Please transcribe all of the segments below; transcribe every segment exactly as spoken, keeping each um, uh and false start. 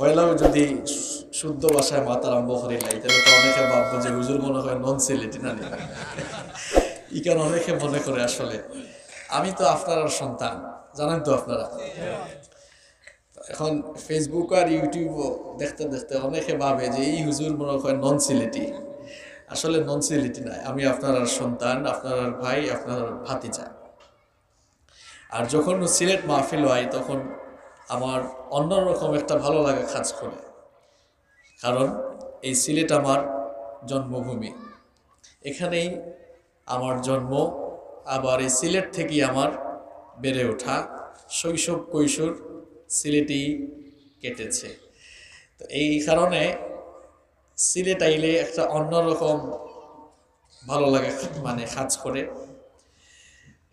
পয়লাউ যদি শুদ্ধ ভাষায় মাত আরম্ভ করি লাই, তাহলে তো অনেকে ভাববো যে হুজুর মনে হয় নন সিলেটি না নি। ইখান অনেকে মনে করে। আসলে আমি তো আপনারার সন্তান, জানেন তো আপনারা। এখন Facebook আর YouTube-ও দেখতে দেখতে অনেকে ভাবে যে এই হুজুর মনে হয় নন সিলেটি। আসলে নন সিলেটি নয়, আমি আপনারার সন্তান, আপনারার ভাই, আপনারার ভাতিজা। আর যখন সিলেট মাহফিল হয়, তখন আমার অন্যরকম একটা ভালো লাগা কাজ করে, কারণ এই সিলেট আমার জন্মভূমি, এখানেই আমার জন্ম, আবার এই সিলেট থেকেই আমার বেড়ে ওঠা, শৈশব কৈশোর সিলেটেই কেটেছে। তো এই কারণে সিলেট আইলে একটা অন্যরকম ভালো লাগা, মানে, কাজ করে।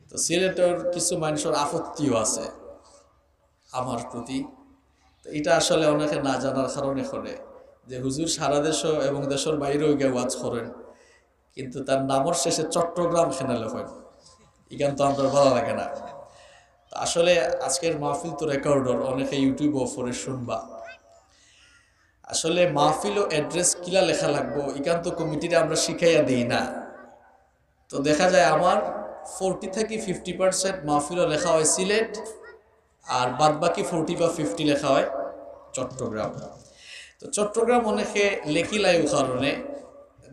তো সিলেটের কিছু মানুষের আপত্তিও আছে আমার প্রতি। তো এটা আসলে অনেকে না জানার কারণে করে যে হুজুর সারা দেশও এবং দেশের বাইরেও গিয়ে ওয়াজ করেন, কিন্তু তার নামের শেষে চট্টগ্রাম কেনে লেখেন, ইখান তো আমরার ভালো লাগে না। তো আসলে আজকের মাহফিল তো রেকর্ডর, অনেকে YouTube-ও পরে শুনবা। আসলে মাহফিলও অ্যাড্রেস কিলা লেখা লাগবো, ইখান তো কমিটিরে আমরা শিখাইয়া দেই না। তো দেখা যায় আমার ফোরটি থাকি ফিফটি পার্সেন্ট মাহফিলও লেখা হয় সিলেট, আর বাদ বাকি ফোরটি বা ফিফটি লেখা হয় চট্টগ্রাম। তো চট্টগ্রাম অনেকে লেখিলাইও কারণে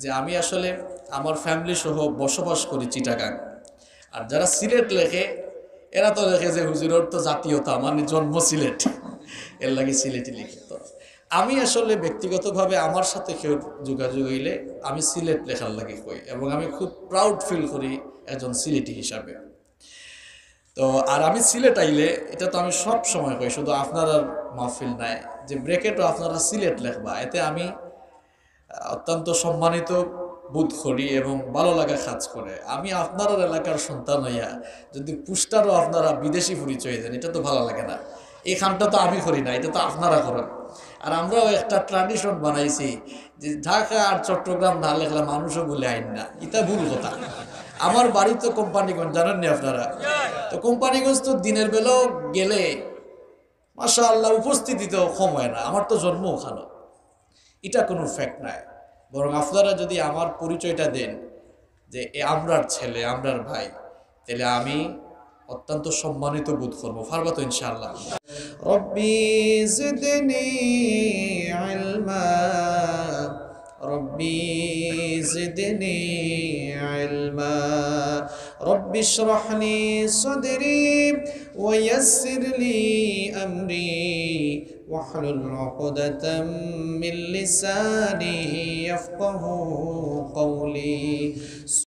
যে আমি আসলে আমার ফ্যামিলি সহ বসবাস করি চিটাগাং। আর যারা সিলেট লেখে, এরা তো লেখে যে হুজুরের তো জাতীয়তা, মানে জন্ম সিলেট, এর লাগি সিলেটি লিখে। তো আমি আসলে ব্যক্তিগতভাবে আমার সাথে কেউ যোগাযোগ হইলে আমি সিলেট লেখার লাগি কই, এবং আমি খুব প্রাউড ফিল করি একজন সিলেটি হিসাবে। তো আর আমি সিলেট আইলে, এটা তো আমি সব সময় কই, শুধু আপনারার মাহফিল নাই, যে ব্র্যাকেটও আপনারা সিলেট লেখবা, এতে আমি অত্যন্ত সম্মানিত বোধ করি এবং ভালো লাগা কাজ করে। আমি আপনারার এলাকার সন্তান হইয়া যদি পোস্টারও আপনারা বিদেশি পরিচয় দেন, এটা তো ভালো লাগে না। এই কামটা তো আমি করি না, এটা তো আপনারা করেন। আর আমরাও একটা ট্র্যাডিশন বানাইছি যে ঢাকা আর চট্টগ্রাম না লেখলে মানুষও বলে আইন না, এটা ভুল কথা। আমার বাড়ি তো কোম্পানিগঞ্জ, জানেন নি আপনারা? তো কোম্পানিগঞ্জ তো দিনের বেলাও গেলে মাশাআল্লাহ উপস্থিতি তো কম হয় না, আমার তো জন্ম ওখানে। এটা কোনো ফ্যাক্ট নয়, বরং আপনারা যদি আমার পরিচয়টা দেন যে এ আমরার ছেলে, আমরার ভাই, তাহলে আমি অত্যন্ত সম্মানিত বোধ করবো। পারবা তো ইনশাআল্লাহ? ربي زدني علما، ربي زدني علما، رب اشرح لي صدري ويسر لي أمري واحلل عقدة من لساني يفقه قولي.